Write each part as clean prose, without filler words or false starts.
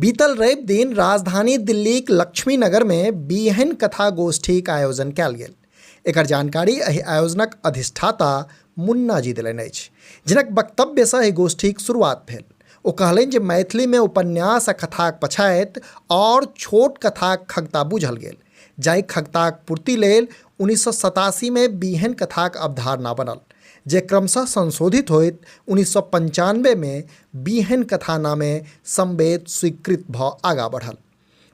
बीतल रवि दिन राजधानी दिल्लीक लक्ष्मीनगर में बीहनि कथा गोष्ठीक आयोजन कयल गेल। एकर जानकारी एहि आयोजनक अधिष्ठाता मुन्ना जी देलनि अछि, जिनक वक्तव्यसँ एहि गोष्ठीक शुरुआत भेल। ओ कहलनि जे मैथिली में उपन्यास आ कथाक पछाति आओर छोट कथाक खगता बूझल गेल, जाहि खगताक पूर्ति लेल 1987 में बीहनि कथाक अवधारणा बनल, जे क्रमशः संशोधित होइत 1995 में बीहनि कथा नामे संवेद स्वीकृत भऽ आगाँ बढ़ल।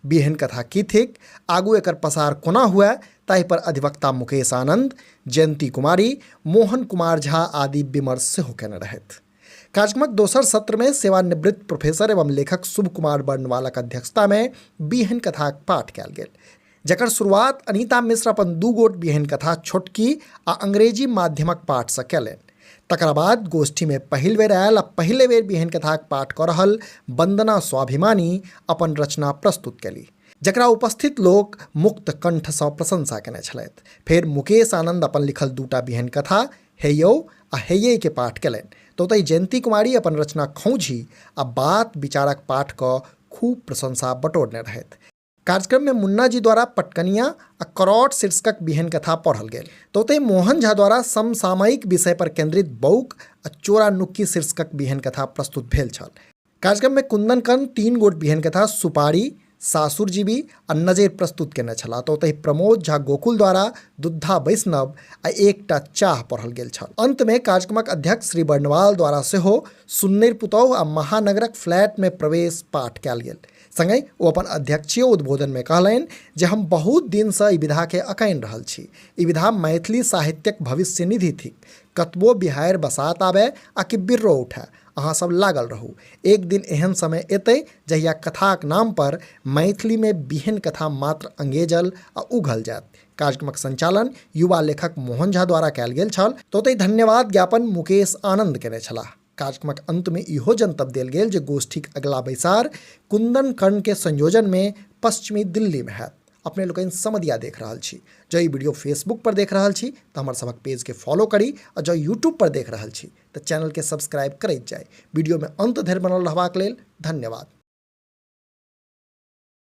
बीहनि कथा की थिक, आगू एकर पसार कोना हुए, ताहि पर अधिवक्ता मुकेश आनंद, जयंती कुमारी, मोहन कुमार झा आदि विमर्श सेहो केने रहथि। कार्यक्रमक दोसर सत्र में सेवानिवृत्त प्रोफेसर एवं लेखक शुभ कुमार बर्णवालक अध्यक्षता में बीहनि कथाक पाठ कयल गेल, जकर शुरुआत अनीता मिश्र अपन दू गोट बीहनि कथा छोटकी आ अंग्रेजी माध्यमक पाठसँ कयलनि। तकरा बाद गोष्ठी में पहिल बेर आयल आ पहिले बेर बीहनि कथाक पाठ कऽ रहल वंदना स्वाभिमानी अपन रचना प्रस्तुत कयली, जकरा उपस्थित लोक मुक्त कंठसँ प्रशंसा केने छलथि। फेर मुकेश आनंद अपन लिखल दूटा बीहनि कथा हे यौ आ हे के पाठ कयलनि, तऽ ओतहि जयंती कुमारी अपन रचना खौंझी आ बात विचारक पाठ कऽ खूब प्रशंसा बटोरने रहथि। कार्यक्रम में मुन्ना जी द्वारा पटकनिया आ करौट शीर्षकक बीहनि कथा पढ़ल गेल, तऽ ओतहि मोहन झा द्वारा समसामयिक विषय पर केंद्रित बौक आ चोरा नुक्की शीर्षकक बीहनि कथा प्रस्तुत भेल छल। कार्यक्रम में कुंदन कर्ण 3 गोट बीहनि कथा सुपारी, सासुर जीवी आ नजर प्रस्तुत केने छलाह, तऽ ओतहि प्रमोद झा गोकुल द्वारा दुद्धा वैष्णव आ एकटा चाह पढ़ल गेल छल। अंत में कार्यक्रमक अध्यक्ष श्री बर्णवाल द्वारा सेहो सुन्नरि पुतौह आ महानगरक फ्लैट में प्रवेश पाठ कयल गेल। संगहि ओ अपन अध्यक्षीय उद्बोधन में कहलनि जे हम बहुत दिनसँ ई विधाके अकानि रहल छी। ई विधा मैथिली साहित्यक भविष्य निधि थिक। कतबो बिहाड़ि बसात आबय आ कि बिर्रो उठय, अहाँ सब लागल रहू। एक दिन एहन समय एतै जहिया कथाक नाम पर मैथिली में बीहनि कथा मात्र अंगेजल आ उघल जायत। कार्यक्रमक संचालन युवा लेखक मोहन झा द्वारा कयल गेल छल, तऽ ओतहि धन्यवाद ज्ञापन मुकेश आनंद केने छलाह। कार्यक्रमक अंत में इहो जनतब देल गेल जे गोष्ठीक अगला बैसार कुंदन कर्ण के संयोजन में पश्चिमी दिल्ली में हैत। अपने लोकनि समदिया देख रहल छी। जँ ई वीडियो फेसबुक पर देख रहल छी तऽ हमर सभक पेज के फॉलो करी आ जँ यूट्यूब पर देख रहल छी तऽ चैनल के सब्सक्राइब करैत जाय। वीडियो में अंत धरि बनल रहबाक लेल धन्यवाद।